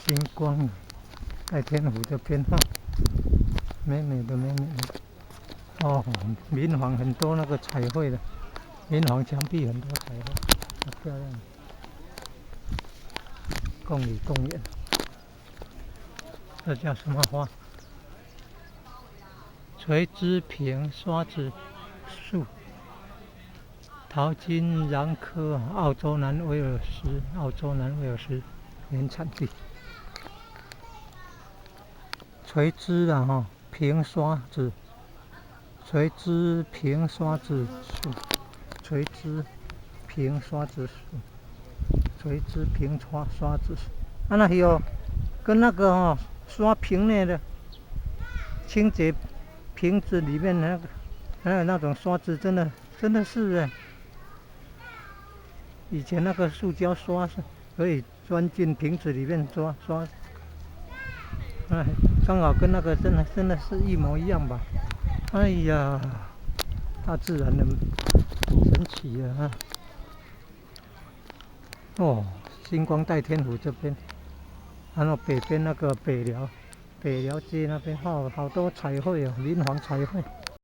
星光在天湖這邊哈，美美的美美的。哦，民房很多那個彩繪的，民房牆壁很多彩繪，好漂亮。貢里公園，這叫什麼花？垂枝瓶刷子樹，桃金娘科，澳洲南威爾士，澳洲南威爾士原產地。垂枝啊，哈，瓶刷子，垂枝瓶刷子樹，垂枝瓶刷子樹，垂枝瓶刷刷子樹，啊，那有跟那個哦，刷瓶內的清潔瓶子裡面那個，還有那種刷子，真的真的是哎，以前那個塑膠刷是可以鑽進瓶子裡面刷刷，哎，剛好跟那個真的真的是一模一樣吧？哎呀，大自然的神奇啊！哦，星光代天府這邊，然後北邊那個北寮，北寮街那邊，哦，好多彩繪哦，民房彩繪。